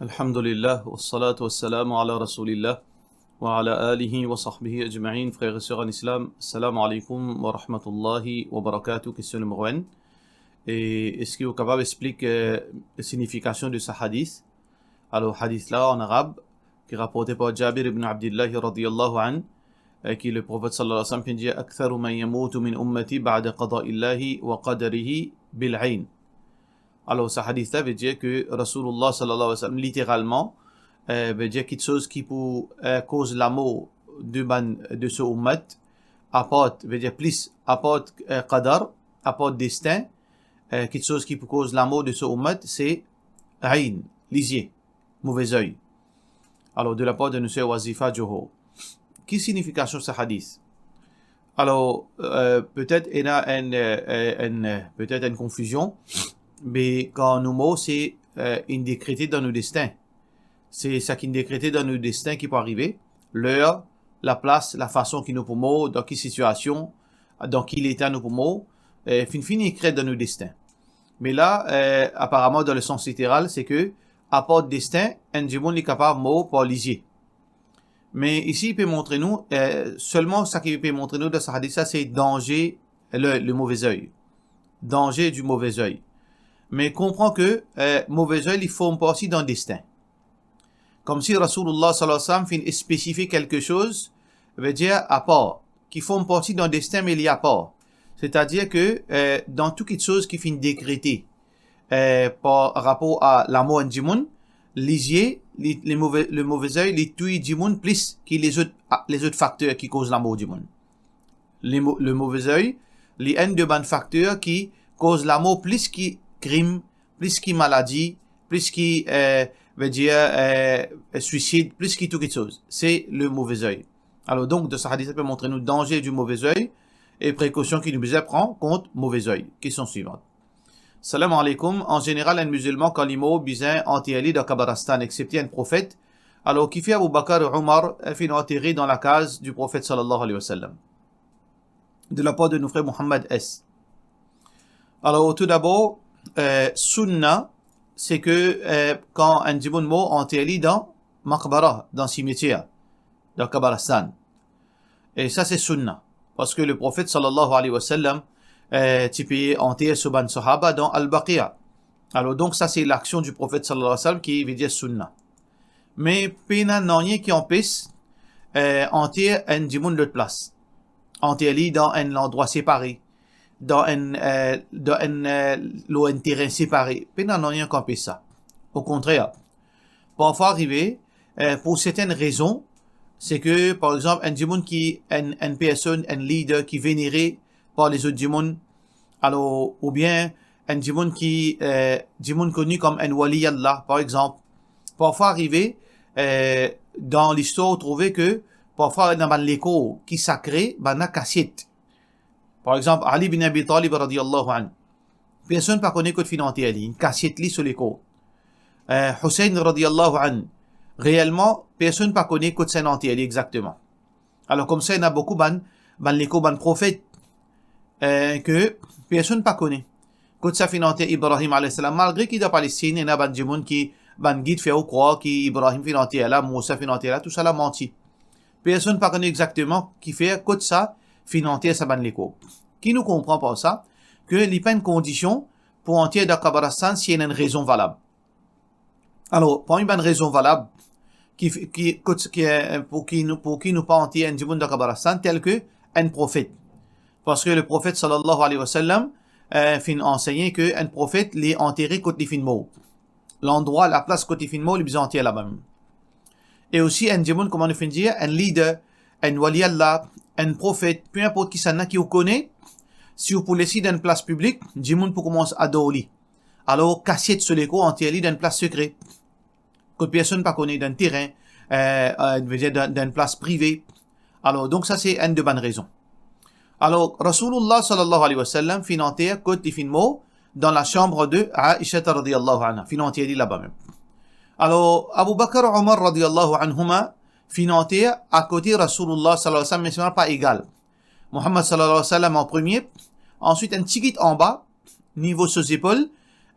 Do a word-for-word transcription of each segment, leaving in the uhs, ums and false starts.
Alhamdulillah, wassalatu wassalamu ala rasoulillah, wa ala alihi wa sahbihi ajma'in. Frères et sœurs en islam, salam alaikum wa rahmatullahi wa barakatuh. Question numéro un. Et est-ce que vous êtes capable d'expliquer, euh, la signification de ce hadith? Alors, hadith là en arabe, qui est rapporté par Jabir ibn Abdullah radiyallahu anhu, euh, qui le prophète sallallahu alayhi wa sallam dit, "Aktharu man yamutu min ummati ba'da qada'illahi wa qadarihi bil ayn." Alors, ce hadith là veut dire que Rasulullah sallallahu alayhi wa sallam, littéralement, euh, veut dire quelque chose qui pour, euh, cause la mort de bann, de ce ummat, apart, veut dire plus, apart, euh, qadar, apart destin, euh, quelque chose qui pour cause la mort de ce ummat, c'est ayn, lizie, mauvais œil. Alors, de la part de monsieur Wazifa Johor. Ki signifikasion sa hadith? Alors, euh, peut-être il y a une, euh, une, euh, peut-être une confusion, mais kan nou mor, se, euh, inn dekrete dan nou destin. Se sa ki inn dekrete dan nou destin ki pou arive, ler, laplas, lafason ki nou pou mor, dan ki sitiasion, dan ki leta nou pou mor, euh, finn, finn ekrir dan nou destin. Me la, euh, aparaman dan le sans literal, se ke, apart destin, enn dimoun li kapav mor par lizie. Me isi, li pe montre nou, euh, selman sa ki pe montre nou dan sa hadith la, se danze le, le mauvais œil. Danze du mauvais œil. Me konpran ke, euh, mauvais œil, li form parti dan destin. Koumsi Rasoulillah sallallahu alayhi wa sallam finn spesifie quelque chose, veut dire apar, ki form parti dan destin, me li apar. C'est-à-dire que, euh, dan tou kiksoz ki finn dekrete, euh, par rapor a lamor enn dimoun, lizie, li, le mauvais, le mauvais œil, li touy dimoun plis ki lezot, lezot fakter ki koz lamor dimoun. Le mo-, le mauvais œil, li enn de bann fakter ki koz lamor plis ki krim, plis ki maladi, plis ki, euh, veut dire, euh, suicide, plis ki tou kiksoz. Se le mauvais œil. Alors donc, dan sa hadith la pe montre nou danze du mauvais œil e prekosion ki nou bizin pran kont mauvais œil. Question suivante. Salam alaikum. En général, un musulman, kan li mor, bizin anter li dan kabaristan, excepté un prophète. Alors, kifer Abu Bakr e Omar, euh, finn antere dan lakaz du prophète sallallahu alayhi wa sallam? De la part de nou frer Mohammad S. Alors, tout d'abord, euh, sunna, se ke, euh, kan enn dimoun mor, anter li dan maqbara, dan simetier, dan kabaristan. E sa se sunna. Parski le prophète sallallahu alayhi wa sallam, euh, ti pe anter so bann sahaba dan Al-Baqi'. Alors donc, sa se laksion du prophète sallallahu alayhi wa sallam ki vedir sunna. Me pena nanye ki anpes, euh, anter enn dimoun lot plas. Anter li dan enn landrwa separe, dan enn, euh, dan enn, euh, lor enn terin separe. Pena nanye ki anpes sa. Okontrer, parfwa arive, euh, pou sertenn rezon, se ke, par exanp, enn dimoun ki, enn, enn personn, enn lider ki venere par lezot dimoun, alors, oubien enn dimoun ki, euh, dimoun koni kom enn wali Allah, par exanp. Parfwa arive, euh, dan listwar, ou trouve ke parfwa dan bann lekor ki sakre, bann la kasiet. Par exanp, Ali bin Abi Talib radiyallahu anhu. Personn pa kone kot finn anter li, inn kasiet li so lekor. Euh, Hussein radiyallahu anhu, reelman, personn pa kone kot sa inn anter li exakteman. Alors, koumsa, ena boukou bann, bann lekor bann profet, euh, ke personn pa kone. Kot sa finn anter Ibrahim alayhis salam, malgre ki dan Palestin, ena bann dimoun ki, bann gid fer ou krwar ki Ibrahim finn anter la, Mousa finn anter la, tousala manti. Personn pa kone exakteman kifer kot sa finn anter sa bann lekor. Ki nou konpran par sa? Ke li pa enn kondision pou anter dan kabaristan si ena enn rezon valab. Alors, parmi bann rezon valab ki, ki, kot, ki, euh, pou ki nou, pou ki nou pa anter enn dimoun dan kabaristan, tel ke enn profet. Parski le profet sallallahu alayhi wa sallam, euh, finn ansegne ke enn profet, li antere kot li finn mor. Landrwa, laplas kot li finn mor, li bizin anter laba mem. E osi enn dimoun, kouma nou finn dir, enn lider, enn wali Allah, enn profet, pe inport kisannla ki ou kone, si ou pou les li dan enn plas piblik, dimoun pou koumans ador li. Alors, kasiet so lekor, anter li dan enn plas sekre. Kot personn pa kone, dan enn terin, euh, euh, vedir dan, dan enn plas prive. Alors, donk sa se enn de bann rezon. Alors, Rasoulillah sallallahu alayhi wa sallam finn anter kot li finn mor, dan lasanm de Aisha radiyallahu anha, finn anter li laba mem. Alors, Abu Bakr, Omar radiyallahu anhuma finn anter akote Rasoulillah sallallahu alayhi wa sallam, me sa pa egal. Muhammad sallallahu alayhi wa sallam an premie, answit enn tigit anba, nivo so zepol,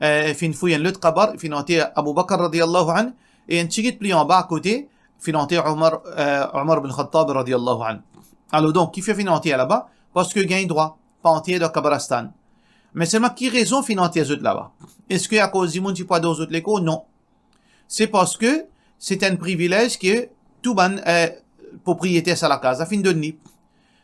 euh, finn fouy enn lot kabar, finn anter Abu Bakr radiyallahu anhu, e enn tigit pli anba akote, finn anter Omar, eh, Omar bin Khattab radiyallahu anhu. Alor donk, kifer finn anter laba? Parski gagn drwa, pa anter dan kabaristan. Me selman ki rezon finn anter zot laba? Eski akoz dimoun ti pou ador zot lekor? Non. Se parski se enn privilez ki tou bann, eh, propriyeter sa lakaz la finn donn li.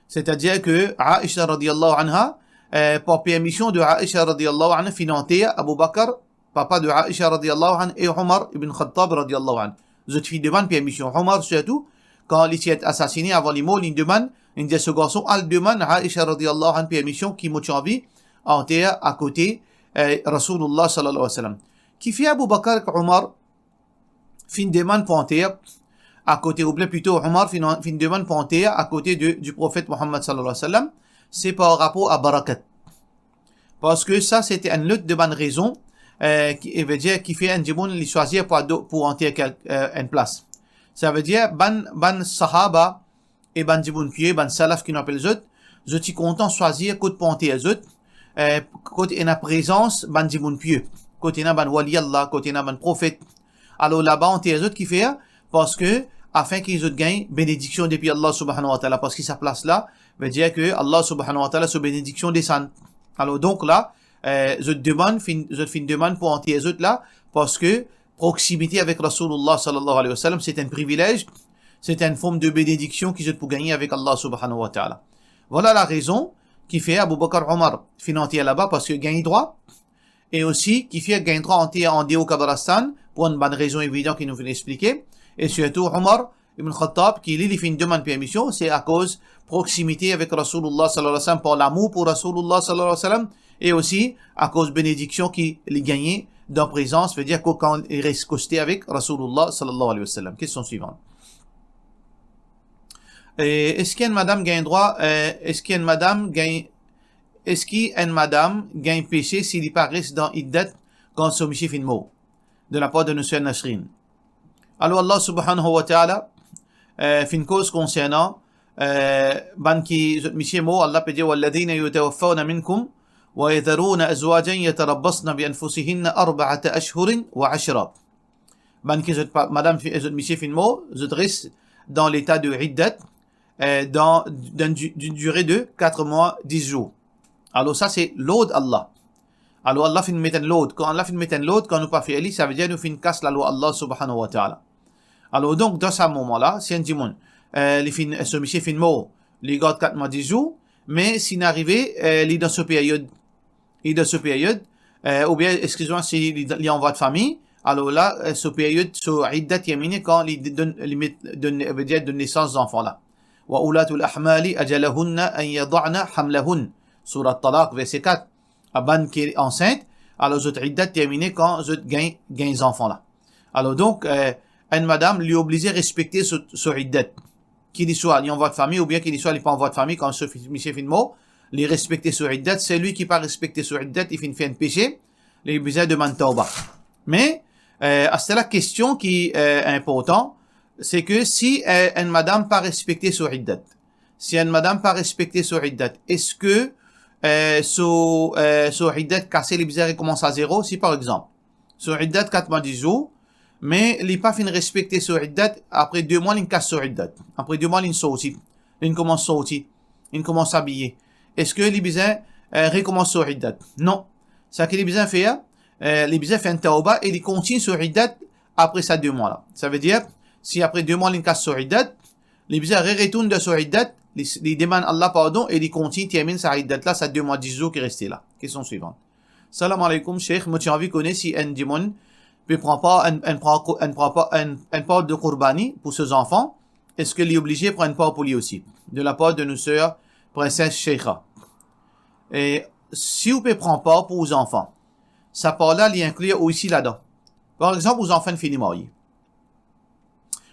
Setadir ki Aisha radiyallahu anha, eh, par permision de Aisha radiyallahu anha, finn anter Abu Bakr, papa de Aisha radiyallahu anha, e Omar ibn Khattab radiyallahu anhu. Zot finn demann permision. Omar sirtou, kan li ti et asasine, avan li mor, li demann, li dir so garson, al demann Aisha radiyallahu anha permision ki mo ti anvi anter akote, eh, Rasoulillah sallallahu alayhi wa sallam. Kifer Abu Bakr ek Omar finn demann pou anter akote, oubien plito Omar finn, finn demann pou anter akote de, du profet Muhammad sallallahu alayhi wa sallam? Se par rapor a barakat. Parski sa, se ti enn lot de bann rezon, eh, ki, e vedir, kifer enn dimoun li swazir pou ado-, pou anter kel-, eh, enn plas. Savedir, bann, bann sahaba, e bann dimoun pie, bann salaf ki nou apel zot, zot ti kontan swazir kot pou anter zot, eh, kot ena prezans bann dimoun pie, kot ena bann wali Allah, kot ena bann profet. Alor laba anter zot kifer? Parski afin ki zot gagn benediksion depi Allah subhanahu wa ta'ala, parski sa plas la, vedir ki Allah subhanahu wa ta'ala so benediksion desann. Alor donk la, eh, zot demann, finn, zot finn demann pou anter zot la, parski proximité avek Rasoulillah sallallahu alayhi wa sallam, se enn privilez, se enn form de benediksion ki zot pou gagne avek Allah subhanahu wa ta'ala. Vwala larezon kifer Abu Bakr, Omar finn anter laba, parski gagn drwa, e osi kifer gagn drwa anter andeor kabaristan, pou enn bann rezon evidan ki nou finn explike, e sirtou Omar ibn Khattab, ki li, li finn demann permision, se akoz proximité avek Rasoulillah sallallahu alayhi wa sallam, par lamour pou Rasoulillah sallallahu alayhi wa sallam, e osi akoz benediksion ki li gagne dan prezans, vedir ki kan li res koste avek Rasoulillah sallallahu alayhi wa sallam. Kestion swivan. Eh, eski enn madam gagn drwa, eh, eski enn madam gagn, eski enn madam gagn pese si li pa res dan iddat kan so misie finn mor? De lapar de nou ser Nasrin. Alor Allah subhanahu wa ta'ala, eh, finn koz konsernan, eh, bann ki zot misie mor, Allah pe dir, "Walladhina yutawaffawna minkum wa yadharuna azwajan yatarabbasna bi anfusihinna arba'ata ashhurin wa ashra." Bann ki zot pa-, madam fi-, zot misie finn mor, zot res dan leta de iddat, eh, dan, dan di-, d'une durée de quatre mois, dix jours. Alor sa se lord Allah. Alor Allah finn met enn lord. Kan Allah finn met enn lord, kan nou pa fer li, savedir nou finn kas lalwa Allah subhanahu wa ta'ala. Alor donk, dan sa moman la, si enn dimoun, eh, li finn, so misie finn mor, li gard kat mwa dis zour, me si inn arive, eh, li dan so period, li dan so period, eh, oubien, exkiz mwa, si li, li an vwa de fami, alor la, eh, so period, so idda termine kan li donn, li met, donn, vedir donn nesans zanfan la. Wa ulatul ahmali ajaluhunna an yada'na hamlahun. Surat Talaq, verse kat. A bann ki ansint, alor zot idda termine kan zot gagn, gagn zanfan la. Alor donk, eh, enn madam, li oblize respekte so, so idda. Ki li swa li an vwa de fami, oubien ki li swa li pa an vwa de fami, kan so fi-, misie finn mor, li respekte so idda. Selwi ki pa respekte so idda, li finn fer enn pese, li bizin demann tawba. Me, eh, aster la kestion ki, eh, inportan, se ki si, eh, enn madam pa respekte so idda, si enn madam pa respekte so idda, eski, eh, so, eh, so idda kase, li bizin rekoumans a zero? Si par exanp, so idda kat mwa dis zour, me li pa finn respekte so idda, apre de mwa li kas so idda, apre de mwa li sorti, li koumans sorti, li koumans abiye, eski li bizin, eh, rekoumans so idda? Non. Seki li bizin fer, eh, li bizin fer enn tawba e li kontign so idda apre sa de mwa la. Savedir, si apre de mwa li kas so idda, li bizin re-retourn dan so idda, li, li demann Allah pardon e li kontign terminn sa idda la, sa de mwa dis zour ki reste la. Kestion swivan. Salam aleykoum, Sheikh. Mo ti anvi kone si enn dimoun pe pran par, enn, enn pran ko-, enn pran par, enn, enn par de kourbani pou so zanfan, eski li oblize pran enn par pou li osi? De lapar de nou ser Princesse Sheikha. E si ou pe pran par pou ou zanfan, sa par la, li inklir ou osi ladan. Par exanp, ou zanfan fini marye.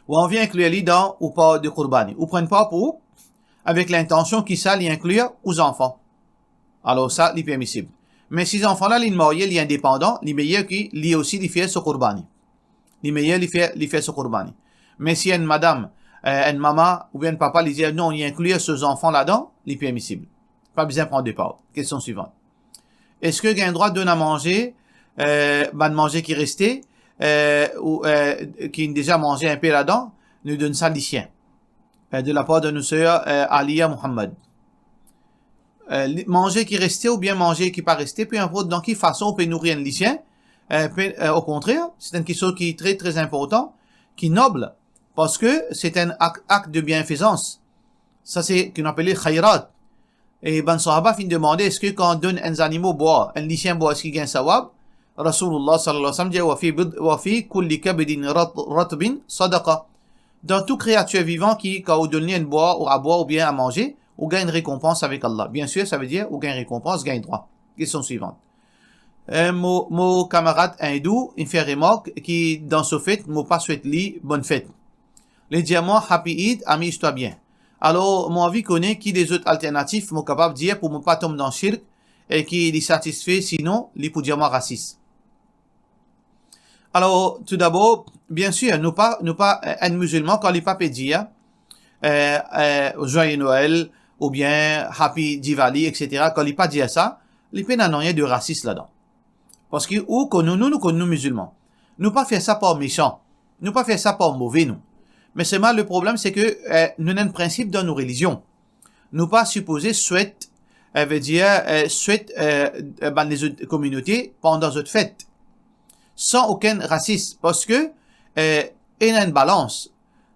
Ou anvi inklir li dan ou par de kourbani. Ou pran par pou ou, avek lintansion ki sa li inklir ou zanfan. Alor sa, li permisib. Me si zanfan la, li marye, li indepandan, li meyer ki li osi li fer so kourbani. Li meyer li fer, li fer so kourbani. Me si enn madam, eh, enn mama oubien enn papa, li dir non, li inklir so zanfan ladan, li permisib. Pa bizin pran de par. Kestion swivan. Eski gagn drwa donn a manze, eh, bann manze ki reste, eh, ou, eh, ki deza manze inpe ladan, nou donn sa lisien. Eh, de lapar de nou ser, eh, Aliya Muhammad. Eh, li, manze ki reste oubien manze ki pa reste, pe inport dan ki fason ou pe nouri enn lisien, eh, pe, eh, okontrer, se enn kiksoz ki tre, tre inportan, ki nob, parski se enn ak, ak de bienfezans. Sa se ki nou apele khayrat. E bann sahaba finn demande, eski kan donn enn zanimo bwar, enn lisien bwar, eski gagn sawab? Rasoulillah sallallahu alayhi wa sallam dir, "Wa fi bid-, wa fi kulli kabidin rat-, ratbin sadaqa." Dan tou kreatir vivan ki, kan ou donn li enn bwar, ou a bwar oubien a manze, ou gagn rekonpans avek Allah. Biensir, savedir, ou gagn rekonpans, gagn drwa. Kestion swivant. Eh, mo, mo kamarad indou, inn fer remark ki dan so fet, mo pa swet li bonn fet. Li dir mwa, "Happy Eid, amuse-toi bien." Alor, mo anvi kone ki lezot alternatif mo kapav dir pou mo pa tonm dan shirk e ki li satisfe, sinon, li pou dir mwa rasis. Alor, toudabor, biensir, nou pa, nou pa, eh, enn mizilman, kan li pa pe dir, eh, eh, Joyeux Noël, oubien Happy Diwali, et cetera, kan li pa dir sa, li pena nanye de rasis ladan. Parski ou konn nou, nou, nou konn nou mizilman. Nou pa fer sa par mesan. Nou pa fer sa par move, nou. Me selman, le problem, se ke, eh, nou ena enn prinsip dan nou relizion. Nou pa sipoze swet, eh, vedir, eh, swet, eh, eh, bann lezot kominote pandan zot fet. San okenn rasis. Parski, eh, ena enn balans.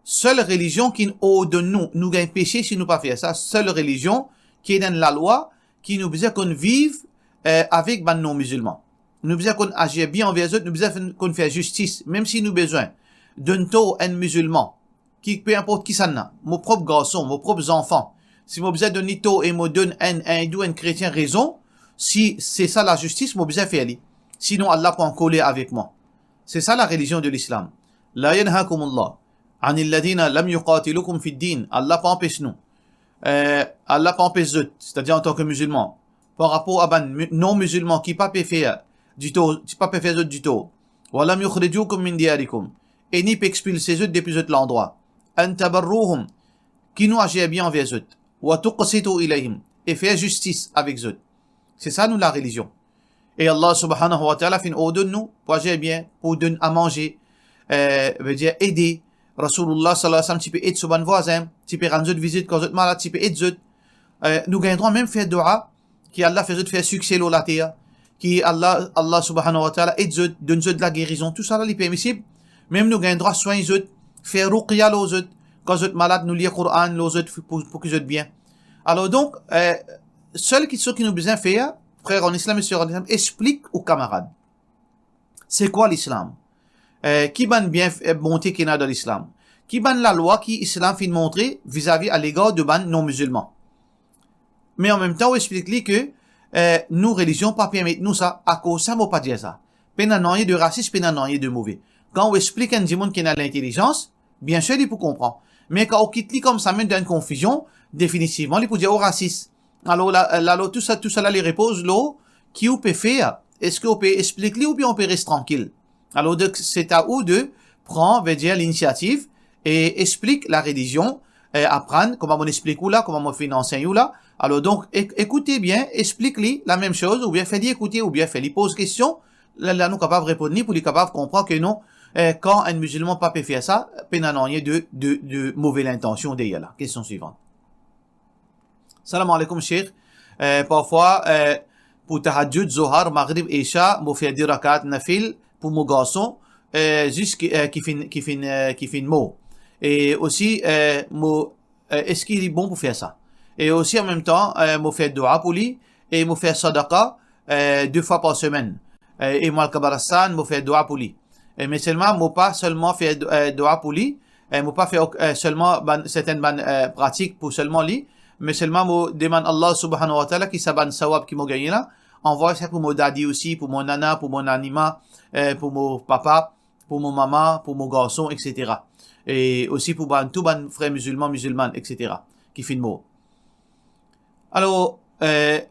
Sel relizion ki ordonn nou, nou gagn pese si nou pa fer sa. Sel relizion ki ena enn lalwa ki nou bizin konn viv, eh, avek bann non-mizilman. Nou bizin konn azir bien anver zot, nou bizin konn fer zistis, mem si nou bizin donn tor enn mizilman, ki, pe inport kisannla, mo prop garson, mo prop zanfan, si mo bizin donn li tor e mo donn enn, enn indou, enn kretien rezon, si se sa lazistis, mo bizin fer li. Sinon, Allah pou ankoler avek mwa. Se sa larelizion de Lislam. La yanhakumullah anil ladina lam yuqatilukum fid din. Allah pa anpes nou. Eh, Allah pa anpes zot, setadir antan ke mizilman, par rapor a bann mi-, non-mizilman ki pa pe fer ditor, ki pa pe fer zot ditor. Wa lam yukhrijukum min diyarikum. E ni pe expilse zot depi zot landrwa. An tabarruhum, ki nou azir bien anver zot. Wa tuqsitu ilayhim, e fer zistis avek zot. Se sa nou larelizion. E Allah subhanahu wa ta'ala finn ordonn nou pou azir bien, pou donn a manze, eh, vedir ede. Rasoulillah sallallahu alayhi wa sallam ti pe ed so bann vwazin, ti pe rann zot vizit kan zot malad, ti pe ed zot. Eh, nou gagn drwa mem fer dua, ki Allah fer zot fer sikse lor later, ki Allah, Allah subhanahu wa ta'ala ed zot, donn zot lagerizon, tousala li permisib. Mem nou gagn drwa swegn zot, fer ruqya lor zot, kan zot malad, nou lir Koran lor zot pou, pou ki zot bien. Alor donk, eh, sel kiksoz ki nou bizin fer, frer an Islam e ser an Islam, explik ou kamarad. Se kwa Lislam? Eh, ki bann bien, eh, bonte ki ena dan Lislam? Ki bann lalwa ki Islam finn montre vizavi a legar de bann non-mizilman? Me anmemtan, ou explik li ke, eh, nou relizion pa permet nou sa, akoz sa mo pa dir sa. Pena nanye de rasis, pena nanye de move. Kan ou explik enn dimoun ki ena lintelizans, biensir li pou konpran. Me kan ou kit li koumsa mem dan enn konfizion, definitivman li pou dir ou rasis. Alor la, la, alor tousala, tousala li repoz lor ki ou pe fer. Eski ou pe explik li oubien ou pe res trankil? Alor donk, se a ou de pran, vedir, linisiativ e explik larelizion, eh, aprann, kouma mo explik ou la, kouma mo finn ansegn ou la. Alor donk, ek-, ekoute bien, explik li lamem soz, oubien fer li ekoute, oubien fer li poz kestion, la, la nou kapav reponn li pou li kapav konpran ke non, eh, kan enn mizilman pa pe fer sa, pena nanye de, de, de move lintansion deryer la. Kestion swivant. Salam aleykoum, Sheikh. Eh, parfwa, eh, pou tahajjud, Zohar, Maghrib, Isha, mo fer de rakat nafil pou mo garson, eh, zis ki, eh, ki finn, ki finn, eh, ki finn mor. E osi, eh, mo, eh, eski li bon pou fer sa? E osi, anmemtan, eh, mo fer dua pou li, e mo fer sadaqa, eh, de fwa par semenn. Eh, e mo al kabarastan, mo fer dua pou li. Eh, me selman, mo pa selman fer, eh, dua pou li, eh, mo pa fer ok-, eh, selman bann, sertenn bann, eh, pratik pou selman li, me selman mo demann Allah subhanahu wa ta'ala ki sa bann sawab ki mo gagne la, anvway sa pou mo dadi osi, pou mo nana, pou mo nanima, eh, pou mo papa, pou mo mama, pou mo garson, et cetera. E osi pou bann, tou bann frer mizilman, mizilmann, et cetera, ki finn mor. Alor, eh,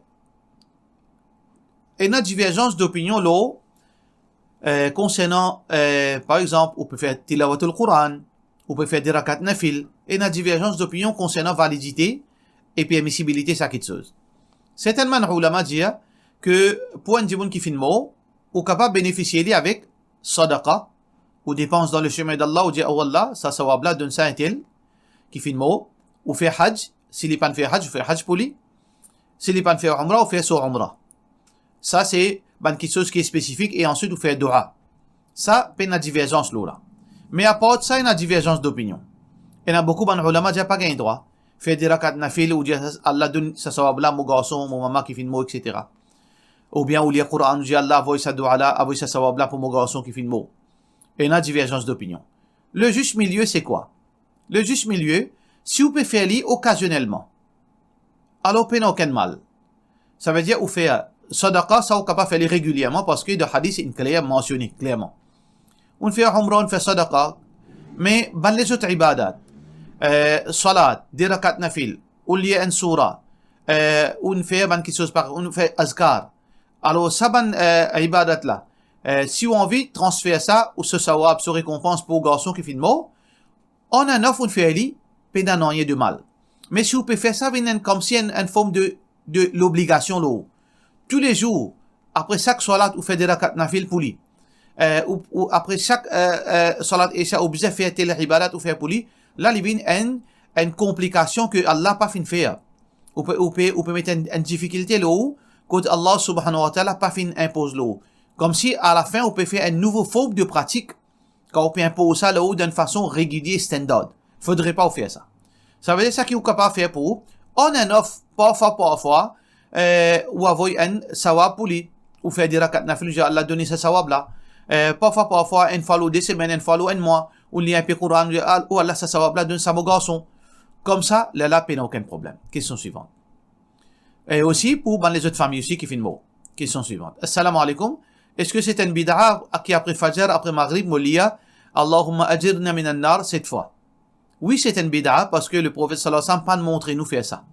ena diverzans dopinion lor, eh, konsernan, eh, par exanp, ou pe fer tilawatul Koran, ou pe fer de rakat nafil, ena diverzans dopinion konsernan validite e permisibilite sa kiksoz. Sertenn bann oulama dir ke pou enn dimoun ki finn mor, ou kapav benefisie li avek sadaqa, ou depans dan le chemin d'Allah, ou dir, "Oh Allah, sa sawab la, donn sa entel ki finn mor." Ou fer haj, si li pa'nn fer haj, ou fer haj pou li. Si li pa'nn fer umra, ou fer so umra. Sa se bann kiksoz ki spesifik, e answit ou fer doua. Sa pena diverzans lor la. Me apar sa, ena diverzans dopinion. Ena boukou bann oulama dir pa gagn drwa fer de rakat nafil, ou dir, "Allah donn sa sawab la mo garson, mo mama ki finn mor, et cetera." Oubien ou lir Koran, ou dir, "Allah avoy sa doua la, avoy sa sawab la pou mo garson ki finn mor." Ena diverzans dopinion. Le zis milie se kwa? Le zis milie, si ou pe fer li okazionelman, alor pena okenn mal. Savedir ou fer sadaqa, sa ou kapav fer li regilierman, parski dan hadis inn kler mansione klerman. Ou fer umra, ou fer sadaqa, me bann lezot ibadat, eh, salat, de rakat nafil, ou lir enn soura, eh, ou fer bann kiksoz parey, ou fer azkar. Alor sa bann, eh, ibadat la, eh, si ou anvi transfer sa, ou so sawab, so rekonpans pou garson ki finn mor, an enn nef ou fer li, pena nanye de mal. Me si ou pe fer sa, vinn enn, koumsi enn, enn form de, de lobligasion lor ou. Toulezour, apre sak salat, ou fer de rakat nafil pou li. Eh, ou, ou apre sak, eh, eh, salat Isha, ou bizin fer tel ibadat, ou fer pou li. La, li vinn enn, enn konplikasion ke Allah pa finn fer. Ou pe, ou pe, ou pe met enn, enn difikilte lor ou, kot Allah subhanahu wa ta'ala pa finn inpoz lor ou. Koumsi, alafin, ou pe fer enn nouvo form de pratik, kan ou pe inpoz sa lor ou dan enn fason regilie, standard. Fodre pa ou fer sa. Savedir sa ki ou kapav fer pou ou, an enn nef, parfwa, parfwa, eh, ou avoy enn sawab pou li, ou fer de rakat nafil, ou dir, "Allah donn li sa sawab la." Eh, parfwa, parfwa, enn fwa lor de semenn, enn fwa lor enn mwa, ou lir inpe Koran, ou dir, "Al-, oh Allah, sa sawab la donn sa mo garson." Koumsa, lerla pena okenn problem. Kestion swivan. E osi pou bann lezot fami osi ki finn mor. Kestion swivan. Assalamu alaikum. Eski se enn bid'a ki apre Fajr, apre Maghrib, mo lir Allahumma ajirna minan nar set fwa? Wi, se enn bid'a, parski le Profet sallallahu alayhi wa sallam pa'nn montre nou fer sa.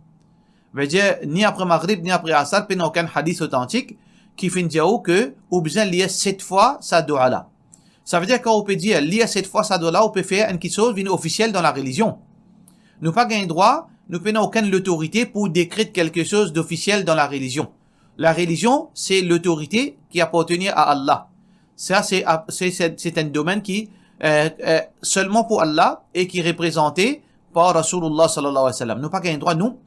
Vedir, ni apre Maghrib, ni apre Asar, pena okenn hadis otantik ki finn dir ou ke ou bizin lir set fwa sa doua la. Savedir, kan ou pe dir, lir set fwa sa doua la, ou pe fer enn kiksoz vinn ofisiel dan larelizion. Nou pa gagn drwa, nou pena okenn lotorite pou dekret kelke soz dofisiel dan larelizion. Larelizion, se lotorite ki apartenir a Allah. Sa, se, se, se, se enn domenn ki, eh, eh, selman pou Allah e ki reprezante par Rasoulullah sallallahu alayhi wa sallam. Nou pa gagn drwa, nou,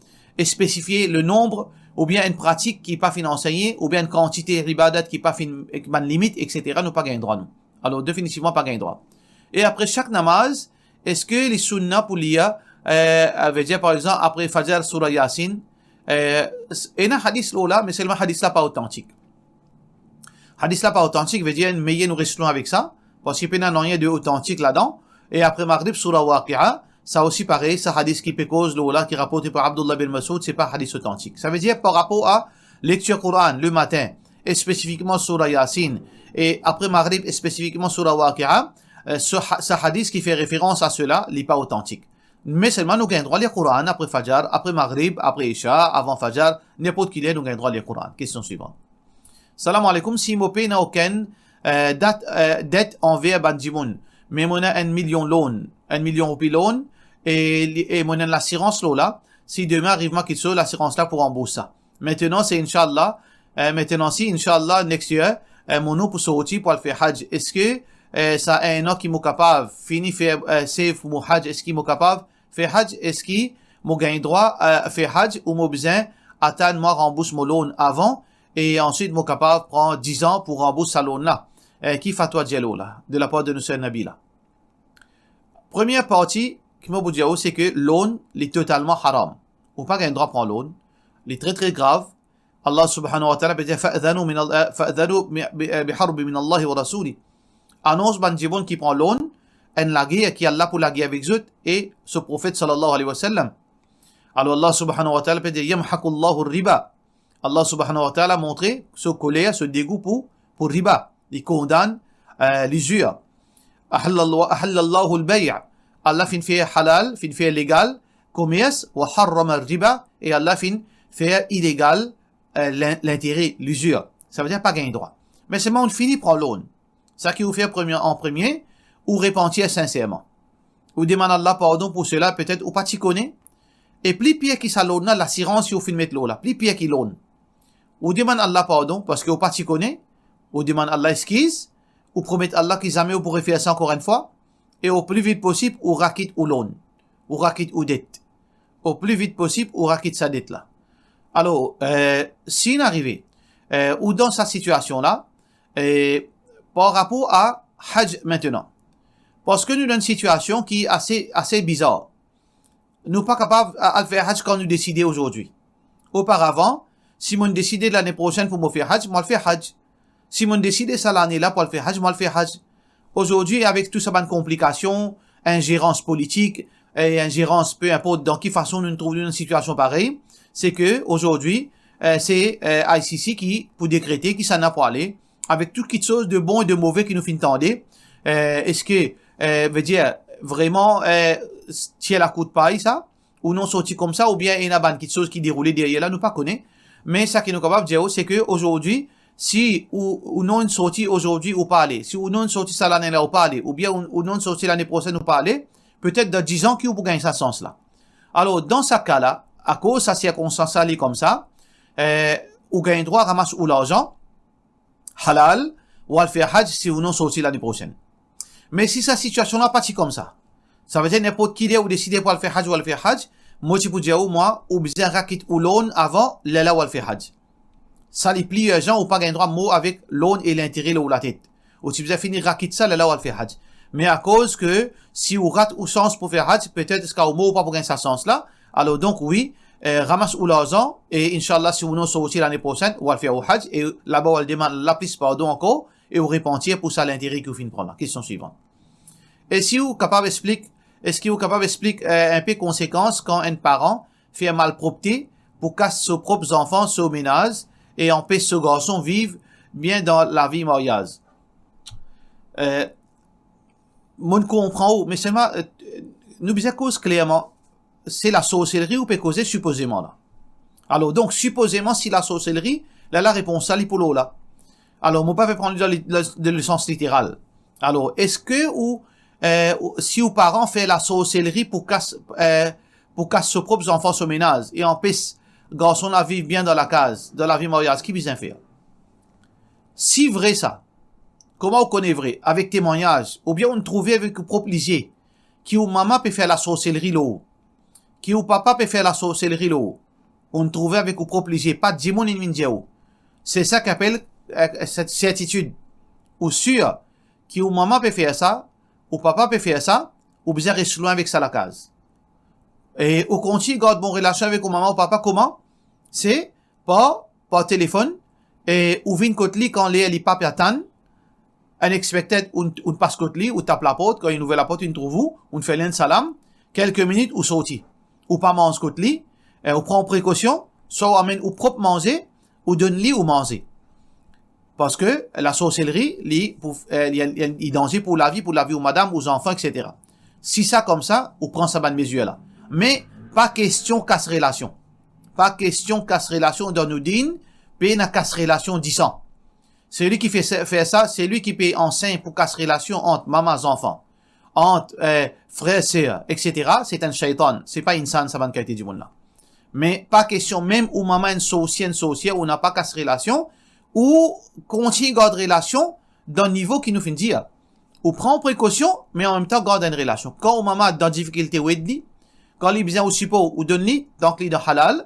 spesifie le nonb, oubien enn pratik ki pa finn ansegne, oubien enn kantite ibadat ki pa finn, bann limit, et cetera. Nou pa gagn drwa, nou. Alor, definitivman, pa gagn drwa. E apre sak namaz, eski li sunna pou lir, eh, vedir, par exanp, apre Fajr, Soura Yasin, eh, s-, ena hadis lor la, me selman hadis la pa otantik. Hadis la pa otantik, vedir, meyer nou res lwin avek sa, parski pena nanye de otantik ladan. E apre Maghrib, Soura Waqi'a, sa osi parey, sa hadis ki pe koz lor la, ki raporte par Abdullah bin Masoud, se pa hadis otantik. Savedir, par rapor a lektir Koran le matin, e spesifikman Soura Yasin, e apre Maghrib, e spesifikman Soura Waqi'a, eh, sa ha-, sa hadis ki fer referans a sela, li pa otantik. Me selman nou gagn drwa lir Koran apre Fajr, apre Maghrib, apre Isha, avan Fajr, ninport ki ler nou gagn drwa lir Koran. Kestion swivan. Salam aleykoum, si mo pena okenn, eh, dat, eh, det anver bann dimoun, me mo ena enn milion loan, enn milion roupi loan, e li, e mo ena enn lasirans lor la, si demin ariv mwa kiksoz, lasirans la pou ranbours sa. Mintnan, se inshallah, eh, mintnan si, inshallah, next year, eh, mo nom pou sorti pou al fer haj. Eski, eh, sa enn an ki mo kapav fini fer, eh, save pou mo haj, eski mo kapav fer haj, eski mo gagn drwa, eh, fer haj ou mo bizin atann mwa ranbours mo loan avan, e answit mo kapav pran diz an pou ranbours sa loan la? Eh, ki fatwa dir lor la, de lapar de nou ser Nabila? Premie parti ki mo pou dir ou, se ke loan, li totalman haram. Ou pa gagn drwa pran loan. Li tre, tre grav. Allah subhanahu wa ta'ala pe dir, "Fa'dhanu min al-, eh, fa'dhanu bi, bi, eh, bi harbin min Allahi wa rasoulih." Anons bann dimoun ki pran loan enn lager, ki Allah pou lager avek zot e so Profet sallallahu alayhi wa sallam. Alor Allah subhanahu wa ta'ala pe dir, "Yamhaqullahu riba." Allah subhanahu wa ta'ala montre so koler, so degou pou, pou riba. Li kondann, eh, lizir. Ahallallah-, ahallallahu al-bay'. Allah finn fer halal, finn fer legal komers, wa harrama riba, e Allah finn fer ilegal, eh, lin-, lintere, lizir. Savedir pa gagn drwa. Me selman ou fini pran loan. Sa ki ou fer premie, an premie, ou repantir sinserman. Ou demann Allah pardon pou sela, petet ou pa ti kone. E pli pir ki sa loan la, lasirans ki ou finn met lor la, pli pir ki loan. Ou demann Allah pardon parski ou pa ti kone, ou demann Allah eskiz, ou promet Allah ki zame ou pou refer sa ankor enn fwa, e o pli vit posib, ou rakit ou loan, ou rakit ou det. O pli vit posib, ou rakit sa det la. Alor, eh, si inn arive, eh, ou dan sa sitiasion la, eh, par rapor a Hajj mintenan, parski nou dan enn sitiasion ki ase, ase bizar. Nou pa kapav a-, al fer Hajj kan nou deside ozordi. Oparavan, si mo'nn deside lane prosenn pou mo fer Hajj, mo al fer Hajj. Si mo'nn deside sa lane la pou al fer Hajj, mo al fer Hajj. Ozordi, avek tou sa bann konplikasion, inzerans politik, e inzerans, pe inport dan ki fason nou trouv nou dan enn sitiasion parey, se ke ozordi, eh, se, eh, I C C ki pou dekrete kisannla pou ale, avek tou kitsoz de bon e de move ki nou finn tande. Eh, eski, eh, vedir, vreman, eh, tir lakout pay sa, ou non sorti koumsa, oubien ena bann kitsoz ki deroule deryer la, nou pa kone. Me sa ki nou kapav dir ou, se ke ozordi, si ou, ou non sorti ozordi ou pa ale, si ou non sorti sa lane la ou pa ale, oubien ou, ou non sorti lane prosenn ou pa ale, petet dan diz an ki ou pou gagn sa sans la. Alor, dan sa ka la, akoz sa sirkonstans la li koumsa, eh, ou gagn drwa ramas ou larzan, halal, ou al fer Hajj si ou non sorti lane prosenn. Me si sa sitiasion la pa ti koumsa, savedir ninport ki ler ou deside pou al fer Hajj, ou al fer Hajj, mo ti pou dir ou, mwa, ou bizin rakit ou loan avan, lerla ou al fer Hajj. Sa li pli irzan, ou pa gagn drwa mor avek loan e lintere lor ou latet. Ou ti bizin fini rakit sa, lerla ou al fer Hajj. Me akoz ke si ou rat ou sans pou fer Hajj, petet ziska ou mor ou pa pou gagn sa sans la. Alor donk, wi, eh, ramas ou larzan, e inshallah, si ou non sorti lane prosenn, ou al fer ou Hajj, e laba ou al demann laplis pardon ankor, e ou repantir pou sa lintere ki ou finn pran la. Kestion swivan. E si ou kapav explik, eski ou kapav explik, eh, inpe konsekans kan enn paran fer malpropte pou kas so prop zanfan so menaz e anpes so garson viv bien dan lavi maryaz? Eh, mo'nn konpran ou, me selman, eh, nou bizin koz klerman, se lasorselri ou pe koze sipozeman la. Alor, donk, sipozeman, si lasorselri, la, larepons la, li pou lor la. Alor, mo pa pe pran li dan li, dan, dan lesans literal. Alor, eski ou, eh, ou, si ou paran fer lasorselri pou kas, eh, pou kas so prop zanfan so menaz e anpes garson la viv bien dan lakaz, dan lavi maryaz, ki bizin fer? Si vre sa, kouma ou kone vre? Avek temwagnaz, oubien ou'nn trouve avek ou prop lizie, ki ou mama pe fer lasorselri lor ou, ki ou papa pe fer lasorselri lor ou, ou'nn trouve avek ou prop lizie, pa dimoun inn vinn dir ou. Se sa ki apel, eh, set sertitid. Ou sir ki ou mama pe fer sa, ou papa pe fer sa, ou bizin res lwin avek sa lakaz. E ou kontign gard bon relasion avek ou mama ou papa, kouma? Se par, par telefonn, e ou vinn kot li kan ler li pa pe atann, unexpected, ou, ou pas kot li, ou tap laport, kan inn ouver laport, inn trouv ou, ou'nn fer li enn salam, kelke minit, ou sorti. Ou pa manz kot li, e ou pran prekosion, swa ou amenn ou prop manze, ou donn li ou manze. Parski lasorselri, li pou, eh, li, li, li danze pou lavi, pou lavi ou madam, ou zanfan, et cetera. Si sa koumsa, ou pran sa bann mezir la. Me pa kestion kas relasion. Pa kestion kas relasion dan nou din, pena kas relasion disan. Selwi ki fer sa, fer sa, selwi ki pe ansegn pou kas relasion ant mama zanfan, ant, eh, frer, ser, et cetera, se enn shaytan, se pa insan sa bann kalite dimoun la. Me pa kestion, mem ou mama enn sorsie, enn sorsier, ou napa kas relasion, ou kontign gard relasion dan nivo ki nou finn dir. Ou pran prekosion, me anmemtan gard enn relasion. Kan ou mama dan difikilte, ou ed li. Kan li bizin ou sipor, ou donn li, tank li dan halal.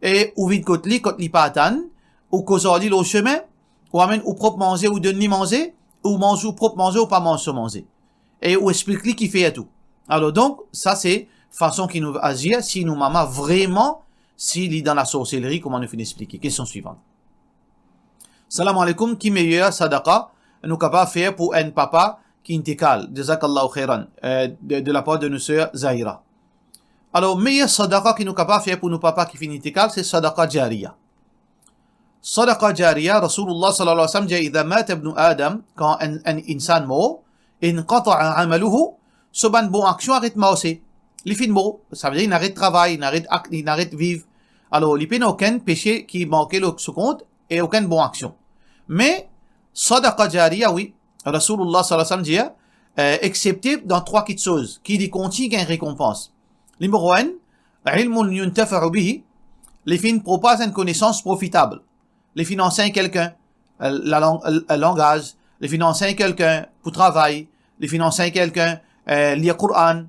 E ou vinn kot li, kot li pa atann, ou koz ar li lor sime, ou amenn ou prop manze, ou donn li manze, ou manz ou prop manze, ou pa manz so manze. E ou explik li ki fer tou. Alor donk, sa se fason ki nou azir, si nou mama vreman, si li dan lasorselri, kouma nou finn explike. Kestion swivan. Salam aleykoum, ki meyer sadaqa nou kapav fer pou enn papa ki intikal? Jazakallahu khairan, eh, de, de lapar de nou ser Zahira. Alor, meyer sadaqa ki nou kapav fer pou nou papa ki finn intikal, se sadaqa jariya. Sadaqa jariya, Rasoulullah sallallahu alayhi wa sallam dir, "Idha mata ibnu Adam", kan enn, enn insan mor, "inqata'a amaluhu", so bann bon aksion aret marse. Li finn mor, savedir li aret travay, li aret ak-, li aret viv. Alor, li pena okenn pese ki marke lor so kont e okenn bon aksion. Me sadaqa jariya, wi, Rasoulullah sallallahu alayhi wa sallam dir, eh, exsepte dan trwa kitsoz ki li kontign gagn rekonpans. Nimero enn, ilmun yuntafa'u bihi, li finn propaz enn konesans profitab. Li finn ansegn kelkenn, eh, lalang-, eh, langaz, li finn ansegn kelkenn pou travay, li finn ansegn kelkenn, eh, lir Koran,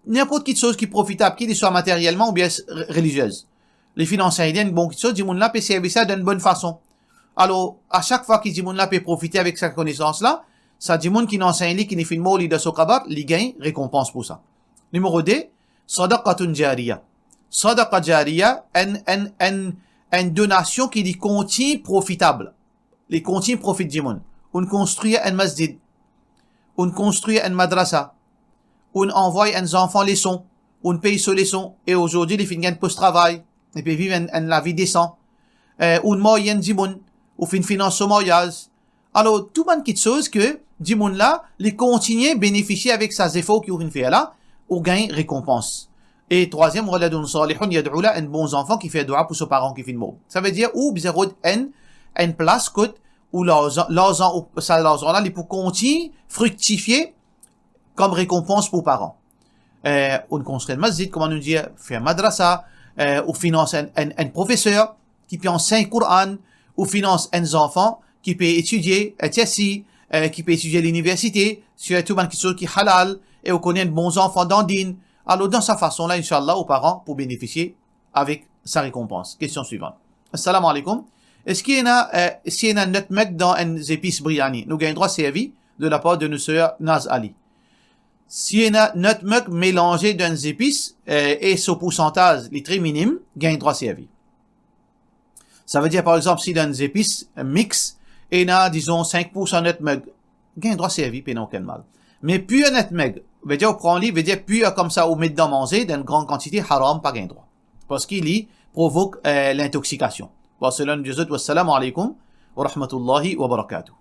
ninport kitsoz ki profitab, ki li swa materyelman oubien s-, re-, reliziez. Li finn ansegn li enn bon kitsoz, dimoun la pe servi sa dan enn bonn fason. Alor, a sak fwa ki dimoun la pe profite avek sa konesans la, sa dimoun ki inn ansegn li, ki li finn mor, li dan so kabar, li gagn rekonpans pou sa. Nimero de, sadaqatun jariya. Sadaqa jariya, enn, enn, enn, enn donasion ki li kontign profitab. Li kontign profit dimoun. Ou'nn konstrir enn masjid. Ou'nn konstrir enn madrasa. Ou'nn anvoy enn zanfan leson. Ou'nn pey so leson. E azordi, li finn gagn post travay. Li pe viv enn, enn lavi desan. Eh, ou'nn marye enn dimoun. Ou finn finans so maryaz. Alor, tou bann kitsoz ke dimoun la, li kontigne benefisie avek sa zefor ki ou finn fer la, ou gagn rekonpans. E trwaziem, waladun salihun yad'u la, enn bon zanfan ki fer dwa pou so paran ki finn mor. Savedir, ou bizin rod enn, enn plas kot ou larzan, larzan ou, sa larzan la, li pou kontign friktifie kom rekonpans pou paran. Eh, ou'nn konstrir enn masjid, kouma nou dir, fer madrasa, eh, ou finans enn, enn, enn profeser ki pe ansegn Koran, ou finans enn zanfan ki pe etidie, eh, T S C, eh, ki pe etidie liniversite, sirtou bann kitsoz ki halal, e ou kone enn bon zanfan dan din. Alor, dan sa fason la, inshallah, ou paran pou benefisie avek sa rekonpans. Kestion swivan. Assalamu alaikum. Eski ena, eh, si ena nutmeg dan enn zepis biryani, nou gagn drwa servi, de lapar de nou ser Naz Ali. Si ena nutmeg melanze dan enn zepis, eh, e so poursantaz li tre minim, gagn drwa servi. Savedir, par exanp, si dan enn zepis mix, ena, dizon, sink poursan nutmeg, gagn drwa servi, pena okenn mal. Me pir nutmeg, vedir ou pran li, vedir pir koumsa ou met dan manze, dan enn gran kantite, haram, pa gagn drwa. Parski li provok, eh, lintoksikasion. Wa sallam, wassalamu alaikum wa rahmatullahi wa barakatuh.